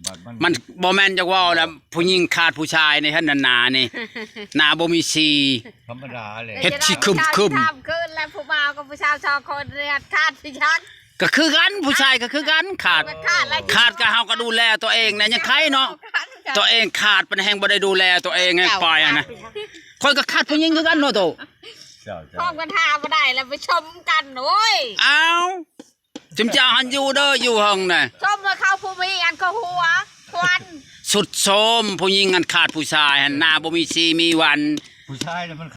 ບາດມັນ ມັນບໍ່ແມ່ນຈັກເວົ້າແລ້ວ ຜູ້ຍິງຂາດຜູ້ຊາຍໃນຫັ້ນນະ ໜ້ານີ້ ໜ້າບໍ່ມີສີ ທຳມະດາແຫຼະ ເຮັດສີຄຶມໆ ຂ້າມຄືນແລ້ວ ຜູ້ບ່າວກັບຜູ້ສາວສອງຄົນເລືອດຂາດພິຍັງ ກໍຄືກັນ ຜູ້ຊາຍກໍຄືກັນ ຂາດ ຂາດແລ້ວ ຂາດກໍເຮົາກໍດູແລຕົວເອງນະ ຍັງໄຄເນາະ ຕົວເອງຂາດປານແຮງບໍ່ໄດ້ດູແລຕົວເອງ ໃຫ້ປ່ອຍຫັ້ນນະ ຂ້ອຍກໍຂາດຜູ້ຍິງຄືກັນເນາະໂຕ ເຈົ້າໆ ພ້ອມກັນຫາບໍ່ໄດ້ແລ້ວ ໄປຊົມກັນ ໂອ້ຍ ອ້າວ ຈຸມເຈົ້າຫັ້ນຢູ່ເດີ ຢູ່ເຫິງນະ ຊົມວ່າເຂົາຜູ້ມີອັນກໍຫົວຄວັນ ສຸດໂຊມ ຜູ້ຍິງອັນຂາດຜູ້ຊາຍຫັ້ນ ໜ້າບໍ່ມີສີມີວັນ ຜູ້ຊາຍນະມັນ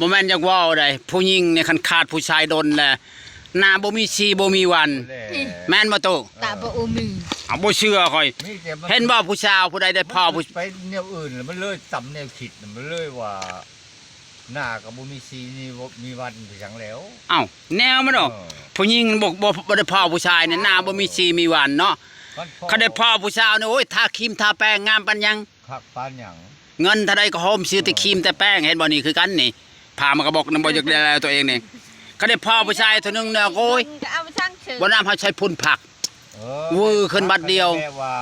ບໍ່ແມ່ນຢາກເວົ້າໃດ ຜູ້ຍິງນີ້ຄັນຂາດຜູ້ຊາຍດົນແລ້ວ ໜ້າບໍ່ມີສີບໍ່ມີວັນ ແມ່ນບໍ່ໂຕ? ຕາບໍ່ໂອມີ ເອົາ ບໍ່ເຊື່ອຂ້ອຍ ມີແຕ່ມັນ ເຫັນບໍ່ ຜູ້ສາວຜູ້ໃດໄດ້ພໍ້ຜູ້ ໄປແນວອື່ນ ມັນເລີຍຕຳແນວຄິດ ມັນເລີຍວ່າ ໜ້າກໍບໍ່ມີສີມີວັນໄປຫຍັງແລ້ວ ເອົ້າ ແນວມັນເນາະ ເອີ ຜູ້ຍິງບໍ່ ບໍ່ ບໍ່ໄດ້ພໍ້ຜູ້ຊາຍນີ້ ໜ້າບໍ່ມີສີມີວັນເນາະ ຄັນໄດ້ພໍ້ຜູ້ສາວນີ້ ໂອ້ຍ ທາຄຣີມທາແປ້ງງາມປານຫຍັງ ຄັກປານຫຍັງ ເງິນເທົ່າໃດກໍໂຮມຊື້ແຕ່ຄຣີມແຕ່ແປ້ງ ເຫັນບໍ່ ນີ້ຄືກັນນີ້ ຜ້າມັນກະບອກນຳ ບໍ່ຢາກໄດ້ແລ້ວຕົວເອງນີ້ ຄັນໄດ້ພໍ້ຜູ້ຊາຍເທື່ອໜຶ່ງແລ້ວ ໂອ້ຍ ກໍເອົາໄປຊັງເຊີ ບໍ່ນຳເຮົາໃຊ້ຝຸ່ນຜັກ ເອີ ວືຂຶ້ນບັດດຽວ ແບບວ່າ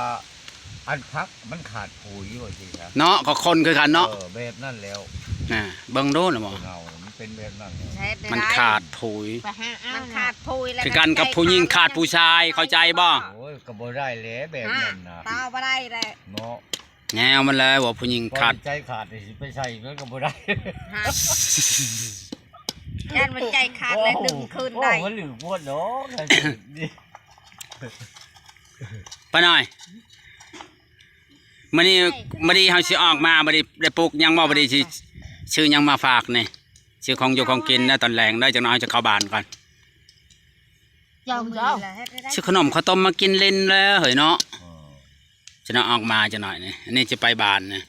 ອັນຜັກມັນຂາດປຸ໋ຍວ່າຊີ້ຊະ ເນາະ ກໍຄົນຄືກັນເນາະ ເອີ ແບບນັ້ນແລ້ວ ນະ ເບິ່ງດູນະບໍ່ ຄົນເຮົາມັນເປັນແບບນັ້ນແຫຼະ ມັນຂາດປຸ໋ຍ ໄປຫາເອົາ ມັນຂາດປຸ໋ຍແລ້ວ ຄືກັນກັບຜູ້ຍິງຂາດຜູ້ຊາຍ ເຂົ້າໃຈບໍ່? ໂອ້ຍ ກໍບໍ່ໄດ້ແຫຼະແບບນັ້ນນະ ຕໍ່ບໍ່ໄດ້ແຫຼະ ເນາະ ແນວມັນແຫຼະວ່າຜູ້ຍິງຂາດ ໃຈຂາດນີ້ຊິໄປໃສ່ມັນກໍບໍ່ໄດ້ ຢ້ານວ່າໃຈຂາດແລ້ວດຶງຄືນໄດ້ ໂອ້ ມັນຫຼືໂພດດອກ ປ້ານ້ອຍ ມື້ນີ້ ມື້ນີ້ເຮົາຊິອອກມາ ບໍ່ໄດ້ ໄດ້ປຸກຫຍັງບໍ່? ບໍ່ໄດ້ຊິຊື້ຫຍັງມາຝາກນີ້ ຊື້ຂອງຢູ່ຂອງກິນນະ ຕອນແລງເດີ ຈັກໜ້ອຍເຮົາຈະເຂົ້າບ້ານກ່ອນ ເຈົ້າມີແລ້ວ ຊື້ຂະໜົມເຂົ້າຕົ້ມມາກິນຫຼິ້ນແລ້ວເຮີ້ຍເນາະ ເອີ ຈະເນາະ ອອກມາຈັກໜ້ອຍນີ້ ອັນນີ້ຈະໄປບ້ານນີ້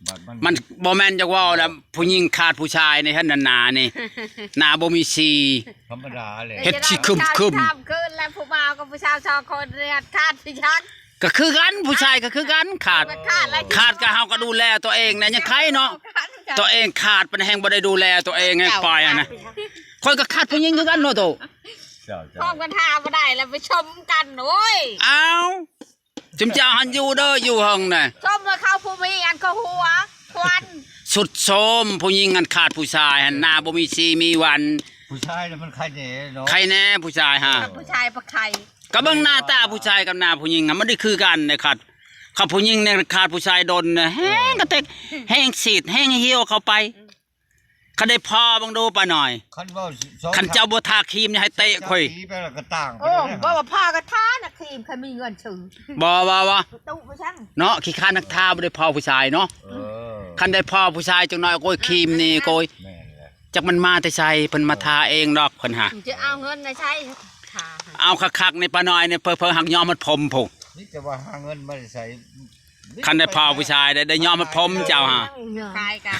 ບາດມັນ ມັນບໍ່ແມ່ນຈັກເວົ້າແລ້ວ ຜູ້ຍິງຂາດຜູ້ຊາຍໃນຫັ້ນນະ ໜ້ານີ້ ໜ້າບໍ່ມີສີ ທຳມະດາແຫຼະ ເຮັດສີຄຶມໆ ຂ້າມຄືນແລ້ວ ຜູ້ບ່າວກັບຜູ້ສາວສອງຄົນເລືອດຂາດພິຍັງ ກໍຄືກັນ ຜູ້ຊາຍກໍຄືກັນ ຂາດ ຂາດກໍເຮົາກໍດູແລຕົວເອງນະ ຍັງໄຄເນາະ ຕົວເອງຂາດປານແຮງບໍ່ໄດ້ດູແລຕົວເອງ ໃຫ້ປ່ອຍຫັ້ນນະ ຂ້ອຍກໍຂາດຜູ້ຍິງຄືກັນເນາະໂຕ ເຈົ້າໆ ພ້ອມກັນຫາບໍ່ໄດ້ແລ້ວ ໄປຊົມກັນ ໂອ້ຍ ອ້າວ ຈຸມເຈົ້າຫັ້ນຢູ່ເດີ ຢູ່ເຫິງນະ ຊົມວ່າເຂົາຜູ້ມີອັນກໍຫົວຄວັນ ສຸດໂຊມ ຜູ້ຍິງອັນຂາດຜູ້ຊາຍຫັ້ນ ໜ້າບໍ່ມີສີມີວັນ ຜູ້ຊາຍນະມັນໄຄແດ່ເນາະ ໄຄແດ່ຜູ້ຊາຍຫາ ຜູ້ຊາຍບໍ່ໄຄ ກໍເບິ່ງໜ້າຕາຜູ້ຊາຍກັບໜ້າຜູ້ຍິງຫັ້ນ ມັນໄດ້ຄືກັນເດ້ ຂາດ ຄັນຜູ້ຍິງນີ້ຂາດຜູ້ຊາຍດົນນະ ແຮງກະເຕັກ ແຮງສີດ ແຮງຫ່ຽວເຂົ້າໄປ ຄັນໄດ້ພໍ້ເບິ່ງດູປ້ານ້ອຍ ຄັນເວົ້າ ຄັນເຈົ້າບໍ່ທາຄຣີມນີ້ໃຫ້ເຕະຂ້ອຍ ໂອ້ ບໍ່ວ່າພາກໍທານະຄຣີມ ຄັນມີເງິນຊື້ ບໍ່ ບໍ່ ບໍ່ ຕູ້ໄປຊັ້ນ ເນາະ ຂີ້ຄ້ານນັກທາ ບໍ່ໄດ້ພໍ້ຜູ້ຊາຍເນາະ ເອີ ຄັນໄດ້ພໍ້ຜູ້ຊາຍຈັກໜ້ອຍ ໂອ້ຍ ຄຣີມນີ້ ໂອ້ຍ ແມ່ນແຫຼະ ຈັກມັນມາແຕ່ໃສ ເພິ່ນມາທາເອງດອກ ເພິ່ນຫາ ຈະເອົາເງິນໃນໃສ ເອົາຄັກໆ ນີ້ປ້ານ້ອຍນີ້ ເຜີໆ ຫາກຍອມມັດຜົມພຸ້ນ ມີແຕ່ວ່າຫາເງິນມາແຕ່ໃສ ຄັນໄດ້ພໍ້ຜູ້ຊາຍໄດ້ ໄດ້ຍອມມັດຜົມເຈົ້າຫາ ຂາຍກະ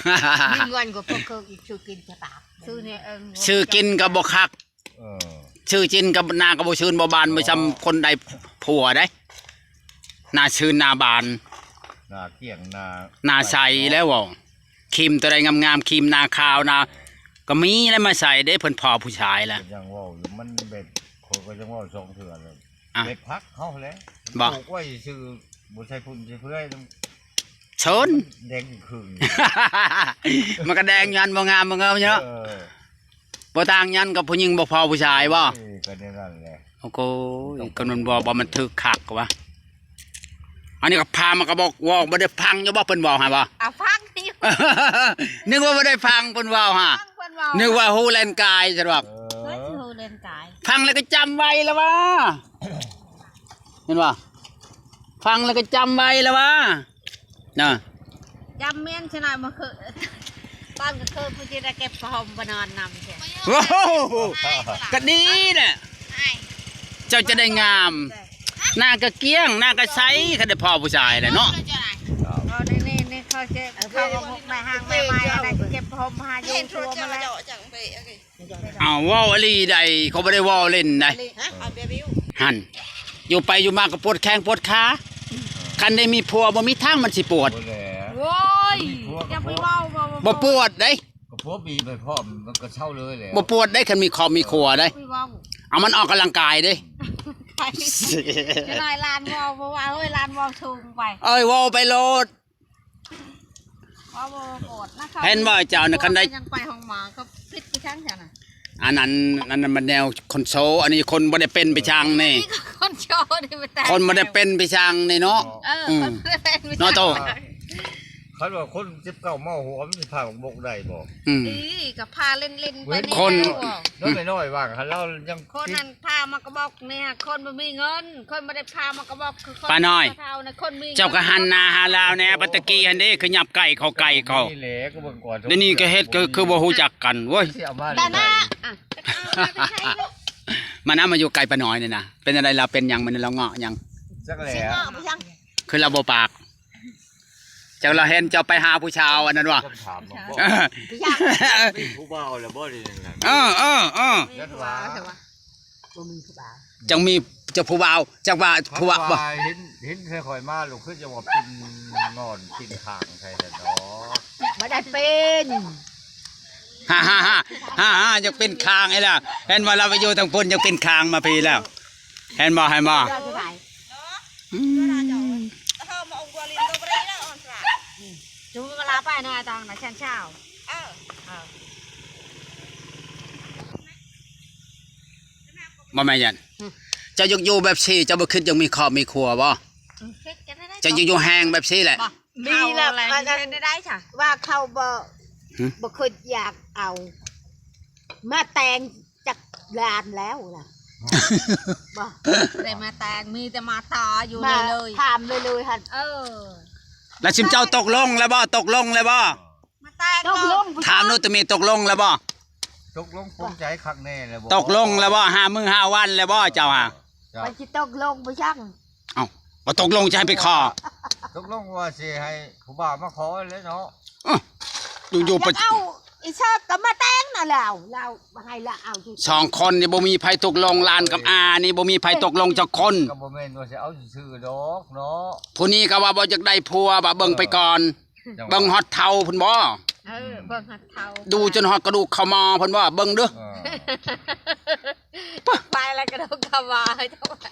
ມີເງິນກໍພໍເຄີງ ອີກຊື້ກິນຈະຕາຍ ຊື້ນີ້ ເອີ ຊື້ກິນກໍບໍ່ຄັກ ເອີ ຊື້ກິນກໍໜ້າກໍບໍ່ຊື່ນບໍ່ບານ ບໍ່ຊ່ຳຄົນໄດ້ຜົວເດ້ ໜ້າຊື່ນໜ້າບານ ໜ້າກ້ຽງ ໜ້າ ໜ້າໃສແລ້ວເວົ້າ ຄຣີມຕົວໃດງາມໆ ຄຣີມໜ້າຂາວໜ້າ ກໍມີແລ້ວມາໃສ່ເດ້ ເພິ່ນພໍ້ຜູ້ຊາຍແລ້ວ ຍັງເວົ້າຢູ່ ມັນແບບ ຂ້ອຍກໍຍັງເວົ້າສອງເທື່ອແລ້ວ ອ່ະ ເປັດຜັກເຮົາແຫຼະ ບໍ່ ປູກໄວ້ຊື່ ບໍ່ໃສ່ຝຸ່ນໃສ່ເຟືອຍ ເຊີນ ແດງຄຶ່ງ ມັນກໍແດງຢູ່ຫັ້ນ ບໍ່ງາມບໍ່ເງີມຢູ່ເນາະ ເອີ ບໍ່ຕ່າງຫຍັງກັບຜູ້ຍິງບໍ່ພໍ້ຜູ້ຊາຍບໍ່ ເອີ ກໍແນວນັ້ນແຫຼະ ໂອ້ໂຫ ກໍມັນບໍ່ ບໍ່ມັນຖືກຄັກວ່າ ອັນນີ້ກໍພາມາກໍບອກ ເວົ້າບໍ່ໄດ້ຟັງຢູ່ບໍ່ ເພິ່ນເວົ້າໃຫ້ບໍ່ ອ່າ ຟັງຢູ່ ນຶກວ່າບໍ່ໄດ້ຟັງເພິ່ນເວົ້າຫາ ຟັງເພິ່ນເວົ້າ ນຶກວ່າຮູ້ແລ່ນກາຍຊັ້ນວ່າ ເອີ ເພິ່ນຊິຮູ້ແລ່ນກາຍ ຟັງແລ້ວກໍຈຳໄວ້ລະວ່າ ເຫັນບໍ່ ຟັງແລ້ວກໍຈຳໄວ້ລະວ່າ ນະ ຈຳແມ່ນຊະນະ ມາຄື ຕອນກາງຄືນຜູ້ທີ່ໄດ້ເກັບຜ້າຫົ່ມມານອນນຳແທ້ ໂອ້ໂຫ ກໍດີແຫຼະ ເຈົ້າຈະໄດ້ງາມ ໜ້າກໍກ້ຽງ ໜ້າກໍໃສ ຄັນໄດ້ພໍ້ຜູ້ຊາຍແຫຼະເນາະ ເອົາໃນນີ້ ນີ້ເຂົາຊິ ເຂົາກໍມຸກໄມ້ຫາງໄມ້ໄມ້ ໄດ້ເກັບ ພົມຫາຢູ່ຜົວມາແລ້ວ. ເອົາ ເວົ້າອີ່ຫຼີໃດ ເຂົາບໍ່ໄດ້ເວົ້າຫຼິ້ນໃດ. ຫັ້ນ ຢູ່ໄປຢູ່ມາກໍປວດແຂ້ງປວດຂາ. ຄັນໄດ້ມີຜົວບໍ່ມີທາງມັນຊິປວດ. ໂອ້ຍ ຢ່າໄປເວົ້າ ບໍ່ປວດເດ້. ກໍຜົວບີບໃຫ້ພ້ອມ ມັນກໍເຊົາເລີຍແຫຼະ. ບໍ່ປວດເດ້ ຄັນມີຄອບມີຄົວເດ້. ເອົາມັນອອກກຳລັງກາຍເດ້. ຈະໜ້ອຍຫຼານເວົ້າບໍ່ວ່າ ເອີຍ ຫຼານເວົ້າສູງໄປ. ເອີຍ ເວົ້າໄປໂລດ. ເວົ້າບໍ່ປວດນະ. ເຫັນບໍ່ເຈົ້ານະ ຄັນໄດ້ ຍັງໄປຫ້ອງໝໍກໍຜິດໄປຈັ່ງຊັ້ນນະ. ອັນນັ້ນ ອັນນັ້ນມັນແນວຄົນໂຊ ອັນນີ້ຄົນບໍ່ໄດ້ເປັນໄປຊ່າງນີ້. ຄົນໂຊນີ້ໄປແຕ່ ຄົນບໍ່ໄດ້ເປັນໄປຊ່າງນີ້ເນາະ. ເອີ ອືມ ຄົນບໍ່ໄດ້ເປັນໄປ ເນາະໂຕ. ຄັນວ່າຄົນເຈັບເກົ້າເມົາຫົວ ມັນຊິພາບັກບົກໄດ້ບໍ່? ອືມ ດີກໍພາຫຼິ້ນໆໄປນີ້. ຄົນນ້ອຍໆວ່າງ ຄັນລາວຍັງ ຄົນນັ້ນພາມາກະບອກນີ້ ຄົນບໍ່ມີເງິນ ຄົນບໍ່ໄດ້ພາມາກະບອກ ຄືຄົນ ປ້ານ້ອຍ ເຖົ້ານະ ຄົນມີເງິນ. ເຈົ້າກໍຫັນໜ້າຫາລາວແດ່ ບັດຕະກີ້ຫັ້ນເດ້ ຄືຫຍັບໄກ່ເຂົາໄກ່ເຂົາ. ນີ້ແຫຼະ ກໍເບິ່ງກ່ອນ ດຽວນີ້ກໍເຮັດ ກໍຄືບໍ່ຮູ້ຈັກກັນເວີຍ. ຊິເອົາມາ ຕາໜ້າ ອ່ະ ມານຳ ມາຢູ່ໃກ້ປ້ານ້ອຍນີ້ນະ. ເປັນຈັ່ງໃດລາວ ເປັນຫຍັງມື້ນີ້ ລາວເງາະຫຍັງ? ຈັກແຫຼະ ຊິເງາະໄປຫຍັງ? ຄືລາວບໍ່ປາກ. ຈັກລາວເຫັນເຈົ້າໄປຫາຜູ້ສາວອັນນັ້ນຫວາ? ຄຳຖາມບໍ່ ຜູ້ສາວ ມີຜູ້ບ່າວແລ້ວບໍ່? ເອີ ເອີ ເອີ ຈັກວ່າ ບໍ່ມີຜູ້ບ່າວ. ຈັ່ງມີເຈົ້າຜູ້ບ່າວ ຈັກວ່າຜູ້ບ່າວບໍ່? ເຫັນ ເຫັນໃສ່ຂ້ອຍມາ ລູກຄືຈະວ່າປິ່ນງອນປິ່ນຄາງໃສ່ແທ້ດອກ. ບໍ່ໄດ້ເປັນ. ຮາໆໆ ຮາໆ ຢາກເປັນຄາງອີກແລ້ວ. ເຫັນບໍ່ ລາວໄປຢູ່ທາງພຸ້ນ ຢາກເປັນຄາງມາພີ້ແລ້ວ. ເຫັນບໍ່ ເຫັນບໍ່? ອືມ ຈະມາລາໄປນະ ຕາງນະ ແສນຊາວ. ເອີ ບໍ່ແມ່ນຫຍັງ ເຈົ້າຢາກຢູ່ແບບຊີ້ ເຈົ້າບໍ່ຄິດຢາກມີຄອບມີຄົວບໍ່? ເຈົ້າຢາກຢູ່ແຮງແບບຊີ້ແຫຼະ. ມີແລ້ວ ເຮັດໄດ້ຊະ ວ່າເຂົາບໍ່ ບໍ່ຄິດຢາກເອົາມາແຕ່ງຈັກຫຼານແລ້ວລະ. ບໍ່ໄດ້ມາແຕ່ງ ມີແຕ່ມາຕາຢູ່ເລີຍ ຖາມເລີຍໆຫັ້ນ. ເອີ ແລ້ວຊຸມເຈົ້າຕົກລົງແລ້ວບໍ່? ຕົກລົງແລ້ວບໍ່? ມາແຕ່ງ ຕົກລົງ ຖາມໂນຕະມີ ຕົກລົງແລ້ວບໍ່? ຕົກລົງປົງໃຈຄັກແນ່ແລ້ວບໍ່? ຕົກລົງແລ້ວບໍ່? ຫ້າມື້ຫ້າວັນແລ້ວບໍ່ເຈົ້າຫາ? ມັນຊິຕົກລົງບໍ່ຈັ່ງ? ເອົ້າ ບໍ່ຕົກລົງຈະໃຫ້ໄປຂໍ? ຕົກລົງວ່າຊິໃຫ້ຜູ້ບ່າວມາຂໍແຫຼະເນາະ. ເອີ ຢູ່ໆ ຢາກເອົາອີເຊີກກໍມາແຕ່ງນະລາວ ລາວໃຫ້ລາວເອົາ. ສອງຄົນນີ້ບໍ່ມີໃຜຕົກລົງ ຫຼານກັບອານີ້ບໍ່ມີໃຜຕົກລົງຈັກຄົນ. ກໍບໍ່ແມ່ນວ່າຊິເອົາຊື່ໆດອກເນາະ. ຜູ້ນີ້ກໍວ່າບໍ່ຢາກໄດ້ຜົວ ວ່າເບິ່ງໄປກ່ອນ. ເອີ ເບິ່ງຮອດເຖົ້າພຸ້ນບໍ່? ເອີ ເບິ່ງຮອດເຖົ້າ ດູຈົນຮອດກະດູກເຂົ້າໝໍພຸ້ນບໍ່? ເບິ່ງເດີ້. ເອີ ໄປແລ້ວກະດູກເຂົ້າໝໍ.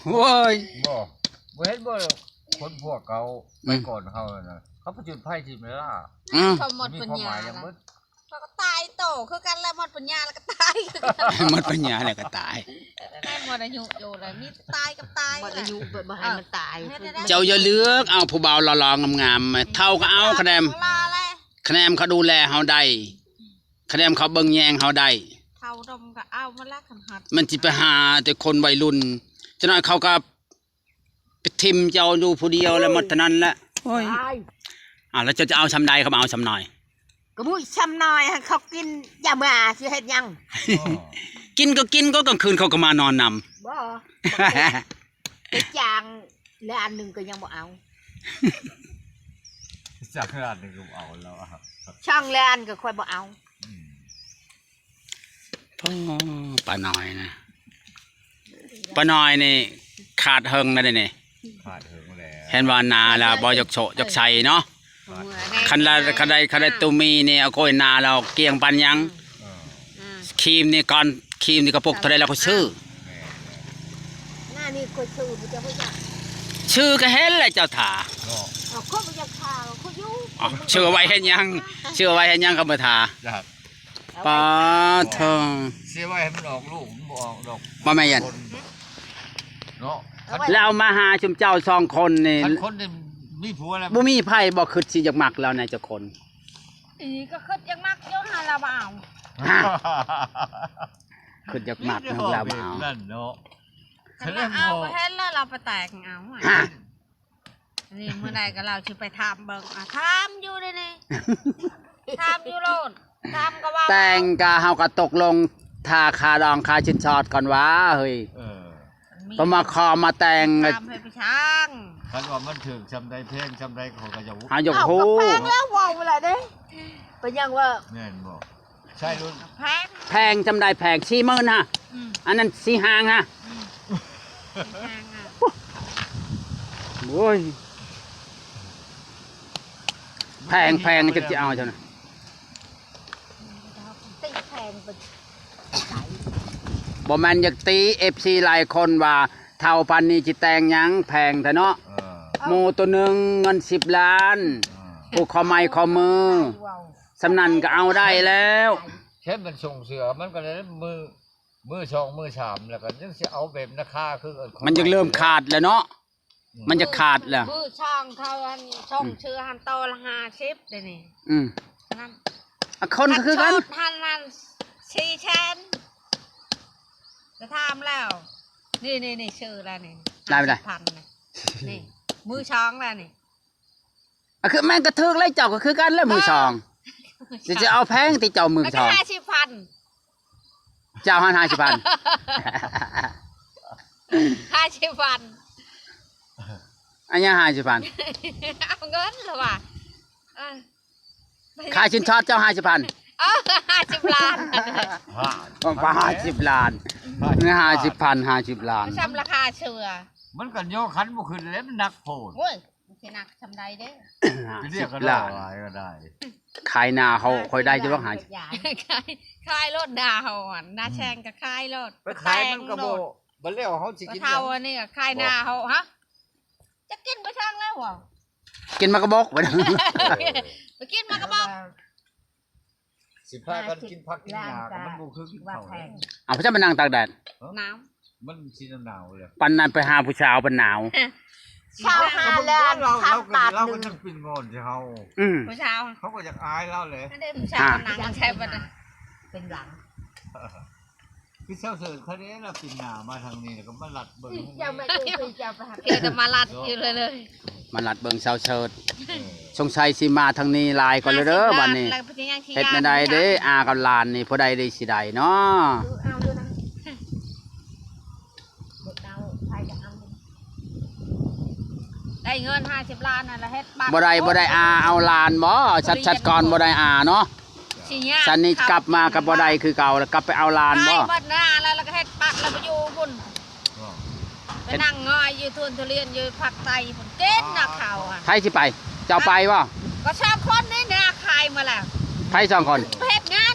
ໂອ້ຍ ບໍ່ ບໍ່ເຫັນບໍ່ ຄົນພວກເກົ່າ ອືມ ໄປກ່ອນເຮົານັ້ນນະ ເຂົາໄປຈຸດໄຟຖິ້ມແລ້ວລະ. ອືມ ເຂົາໝົດປັນຍາແລ້ວ ເຂົາກໍຕາຍໂຕຄືກັນແຫຼະ. ໝົດປັນຍາແລ້ວກໍຕາຍ ໝົດປັນຍາແລ້ວກໍຕາຍ. ໄດ້ໝົດອາຍຸຢູ່ແລ້ວ ມີແຕ່ຕາຍກັບຕາຍ. ໝົດອາຍຸ ບໍ່ໃຫ້ມັນຕາຍ. ເຈົ້າຢ່າເລືອກເອົາຜູ້ບ່າວຫຼໍ່ໆງາມໆ ເຖົ້າກໍເອົາ ຄະແນນ ຄະແນນເຂົາດູແລເຮົາໄດ້ ຄະແນນເຂົາເບິ່ງແຍງເຮົາໄດ້. ເຖົ້າດົມກໍເອົາມາແລ້ວ ຄັນຮອດ ມັນຊິໄປຫາແຕ່ຄົນໄວລຸ້ນ ຈັກໜ້ອຍເຂົາກໍ ໄປຖິ້ມເຈົ້າຢູ່ຜູ້ດຽວແລ້ວ ໝົດເທົ່ານັ້ນແຫຼະ. ໂອ້ຍ ຕາຍ. ອ້າວ ແລ້ວເຈົ້າຈະເອົາຊ່ຳໃດ ເຂົາມາເອົາຊ່ຳນ້ອຍ? ກໍບໍ່ຊ່ຳນ້ອຍ ໃຫ້ເຂົາກິນຢາມາ ຊິເຮັດຫຍັງ? ອໍ ກິນກໍກິນ ກໍກາງຄືນເຂົາກໍມານອນນຳ. ບໍ່ ໄປຈ້າງລ້ານໜຶ່ງກໍຍັງບໍ່ເອົາ. ຈ້າງລ້ານໜຶ່ງກໍບໍ່ເອົາແລ້ວ. ຊ່າງລ້ານກໍຂ້ອຍບໍ່ເອົາ. ອືມ. ໂອ້ ປ້ານ້ອຍນະ ປ້ານ້ອຍນີ້ຂາດເຫິງແລ້ວເດນີ້. ຂາດເຫິງແລ້ວ ເຫັນວ່ານາລາວບໍ່ຢາກໂຊະຢາກໄຊເນາະ. ຄັນລາ ຄັນໄດ້ ຄັນໄດ້ຕູມີນີ້ ໂອ້ຍ ນາລາວກ້ຽງປານຫຍັງ. ເອີ ອືມ ຄຣີມນີ້ ກ່ອນຄຣີມນີ້ກະປຸກເທົ່າໃດລາວກໍຊື້. ແມ່ນແລ້ວ ນານີ້ຂ້ອຍຊື້ບໍ່ຈັກ ຊື້ກໍເຫັນແຫຼະເຈົ້າຖ້າເນາະ. ເອົາ ຂ້ອຍບໍ່ຢາກຖ້າ ຂ້ອຍຢູ່. ເອົາ ຊື້ໄວ້ເຮັດຫຍັງ? ຊື້ໄວ້ເຮັດຫຍັງ ຄັນບໍ່ຖ້າ? ປາດໂທ ເສຍໄວ້ໃຫ້ມັນອອກລູກ ມັນບໍ່ອອກດອກ. ບໍ່ແມ່ນຫຍັງ ຄົນເນາະ. ແລ້ວມາຫາຊຸມເຈົ້າສອງຄົນນີ້ ຄັນຄົນນີ້ມີຜົວແລ້ວ ບໍ່ມີໃຜບໍ່ຄິດຊິຢາກມັກລາວແດ່ຈັກຄົນ? ອີ ກໍຄິດຢາກມັກຢູ່ ຫາລາວບໍ່ເອົາ. ຄິດຢາກມັກ ແຕ່ລາວບໍ່ເອົາ. ນັ້ນເນາະ ຄັນລາວເອົາກໍເຫັນແລ້ວ ລາວໄປແຕ່ງເອົາ. ນີ້ມື້ໃດກໍລາວຊິໄປຖາມເບິ່ງ. ອ່າ ຖາມຢູ່ເດນີ້ ຖາມຢູ່ໂລດ ຖາມກໍວ່າ ແຕ່ງກະເຮົາກໍຕົກລົງ ຖ້າຄ່າດອງຄ່າສິນສອດກ່ອນຫວາເຮີ້ຍ. ເອີ ມີ ກໍມາຂໍມາແຕ່ງ ຖາມໃຫ້ໄປຊ່າງ. ຄັນວ່າມັນຖືກຊ່ຳໃດ ແພງຊ່ຳໃດ ຂ້ອຍກໍຢາກຮູ້ ເຮົາຢາກຮູ້. ເອົ້າ ກໍແພງແລ້ວ ເວົ້າແລ້ວເດ້. ເປັນຫຍັງວະ? ແມ່ນບໍ່? ໃຊ່ລຸ້ນ ແພງ ແພງຈຳໄດ້ ແພງສີ່ໝື່ນຮະ ອືມ ອັນນັ້ນສີ່ຫ້າງຮະ ອືມ ສີ່ຫ້າງຮະ ໂອ້ຍ ແພງ ແພງ ຈັກຊິເອົາເທົ່ານັ້ນ ຕິແພງເປັນ ບໍ່ແມ່ນຢາກຕິ ເອັຟຊີ ຫຼາຍຄົນວ່າ ເຖົ້າປານນີ້ຊິແຕ່ງຫຍັງ ແພງແທ້ເນາະ ເອີ ໝູ່ໂຕໜຶ່ງເງິນສິບລ້ານ ເອີ ຜູກຂໍ້ໄມ້ຂໍ້ມື ສ່ຳນັ້ນກໍເອົາໄດ້ແລ້ວ ແຄ່ມັນສົ່ງເສືອ ມັນກໍໄດ້ມື ມືສອງ ມືສາມ ແລ້ວກໍຍັງຊິເອົາແບບລາຄາຄື ມັນຍັງເລີ່ມຂາດແລ້ວເນາະ ອືມ ມັນຈະຂາດແລ້ວ ມືສອງເຂົາອັນ ສອງ ອືມ ເສືອຫັ້ນ ໂຕລະຫ້າສິບ ເດນີ້ ອືມ ນັ້ນ ອາ ຄົນກໍຄືກັນ ຄັນໂສດຫັ້ນນັ້ນ ສີ່ແສນ ຈະຖາມແລ້ວ ນີ້ໆໆ ເສືອລະນີ້ ໄດ້ບໍ່ໄດ້ ຫ້າສິບພັນ ນີ້ ມືສອງລະນີ້ ອາ ຄືແມ່ນກໍຖືກແລ້ວ ເຈົ້າກໍຄືກັນແຫຼະ ມືສອງ ເອີ ຊິ ຊິເອົາແພງຕິເຈົ້າ ມືສອງ ຫ້າສິບພັນ ເຈົ້າຫັ້ນຫ້າສິບພັນ ຫ້າສິບພັນ ອັນຫຍັງຫ້າສິບພັນ ເອົາເງິນລະວ່າ ເອີ ຄ່າສິນສອດເຈົ້າຫ້າສິບພັນ ເອີ ຫ້າສິບລ້ານ ຫ້າ ປະມານຫ້າສິບລ້ານ ຫ້າສິບພັນ ຫ້າສິບລ້ານ ສ່ຳລາຄາເສືອ ມັນກໍຍໍຄັນບໍ່ຂຶ້ນແລ້ວ ມັນໜັກໂພດ ໂອ້ຍ ມັນຊິໜັກສ່ຳໃດເດ້ ໄປເອີ້ນເຂົາຫຼາຍກໍໄດ້ ຂາຍນາເຮົາ ຂ້ອຍໄດ້ຢູ່ດອກ ຫາ ຂາຍ ຂາຍໂລດນາເຮົາຫັ້ນ ນາແຊງກໍຂາຍໂລດ ໄປຂາຍມັນກໍບໍ່ ບັດແລ້ວເຮົາຊິກິນຫຍັງ ເຖົ້າອັນນີ້ກໍຂາຍນາເຮົາ ຮະ ຈະກິນໄປທາງແລ້ວຫວາ ກິນໝາກກະບົກ ໄປກິນໝາກກະບົກ ຊິພາກັນກິນຜັກກິນຫຍ້າກໍມັນບໍ່ຄືກິນເຂົ້າແລ້ວ ເອົາ ເຈົ້າມານັ່ງຕາກແດດ ໜາວ ມັນຊິໜາວແລ້ວ ປານນັ້ນໄປຫາຜູ້ສາວປານໜາວ ຊາວຫ້າລ້ານ ລາວ ລາວກໍຍັງປິ່ນງອນໃສ່ເຮົາ ອືມ ຜູ້ສາວ ເຂົາກໍຢາກອາຍລາວແຫຼະ ອັນນີ້ຜູ້ສາວ ອ່າ ນັ່ງໃສ່ປານນັ້ນ ເປັນຫຼັງ ຄືເຈົ້າເສີດຄະເນລະ ປິ່ນໜ້າມາທາງນີ້ ແລ້ວກໍມາລັດເບິ່ງ ເຈົ້າມາເຈົ້າໄປຫາ ເຈົ້າແຕ່ມາລັດຢູ່ເລີຍ ມາລັດເບິ່ງສາວເສີດ ເອີ ສົງໄສຊິມາທາງນີ້ຫຼາຍກວ່າເດີບັດນີ້ ເຮັດແນວໃດເດ້ ອາກັບຫຼານນີ້ ຜູ້ໃດໄດ້ຊິໄດ້ເນາະ ເອົາຢູ່ນະ ໄດ້ເງິນຫ້າສິບລ້ານນັ້ນລະເຮັດບັດ ບໍ່ໄດ້ ບໍ່ໄດ້ອາເອົາຫຼານບໍ່ ຊັດໆ ກ່ອນ ບໍ່ໄດ້ອາເນາະ ຊິຍາກ ສັນນີ້ກັບມາກໍບໍ່ໄດ້ຄືເກົ່າ ແລ້ວກັບໄປເອົາຫຼານບໍ່ ຂາຍໝົດນາແລ້ວ ແລ້ວກໍເຮັດປັດ ແລ້ວໄປຢູ່ພຸ້ນ ໄປນັ່ງງອຍຢູ່ສວນທຸລຽນຢູ່ພາກໃຕ້ພຸ້ນ ກິນນະເຂົາ ໃຜຊິໄປ ເຈົ້າໄປບໍ່ ກໍສອງຄົນນີ້ນະ ຂາຍໝົດແລ້ວ ໃຜສອງຄົນ ເຮັດງານ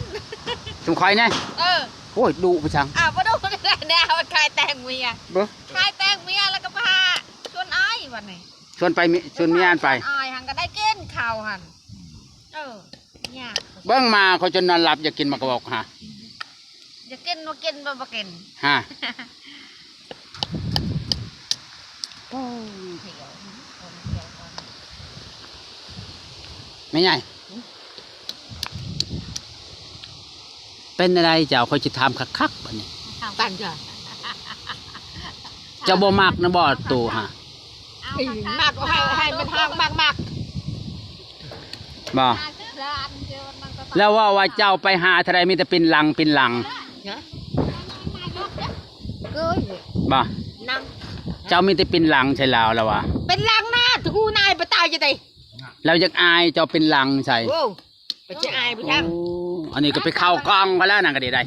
ຊຸມຂ້ອຍແດ່ ເອີ ໂອ້ຍ ດຸໄປຊັງ ອ້າວ ບໍ່ດຸແນ່ ຂາຍແຕ່ງເມຍ ບໍ່ ຂາຍແຕ່ງເມຍ ແລ້ວກໍໄປຫາຊວນອ້າຍບັດນີ້ ຊວນໄປ ຊວນເມຍຫັ້ນໄປ ຊວນອ້າຍຫັ້ນກໍໄດ້ກິນເຂົ້າຫັ້ນ ເອີ ຍາກ ເບິ່ງມາຂ້ອຍຈົນນອນຫຼັບ ຢາກກິນໝາກກະບົກຫາ ຢາກກິນບໍ່ກິນ ບໍ່ ບໍ່ກິນຫາ ໂອ້ ແມ່ໃຫຍ່ ເປັນແນວໃດເຈົ້າ ຂ້ອຍຊິຖາມຄັກໆ ບັດນີ້ ເຈົ້າບໍ່ມັກນະບໍ່ ໂຕຫາ ມັກ ໃຫ້ ໃຫ້ມັນຮ້ອງມັກໆ ບໍ່ ແລ້ວເວົ້າວ່າເຈົ້າໄປຫາເທົ່າໃດ ມີແຕ່ປິ່ນຫຼັງ ປິ່ນຫຼັງ ຮະ ບໍ່ ເຈົ້າມີແຕ່ປິ່ນຫຼັງໃສ່ລາວ ລາວວ່າ ເປັນຫຼັງນະ ຮູ້ນາຍໄປຕາຍຈະໄດ້ ລາວຢາກອາຍເຈົ້າເປັນຫຼັງໃສ່ ໂອ້ ໄປຈະອາຍບໍ່ຈັກ ໂອ້ ອັນນີ້ກໍໄປເຂົ້າກ້ອງໄປແລ້ວນັ້ນກໍດີໄດ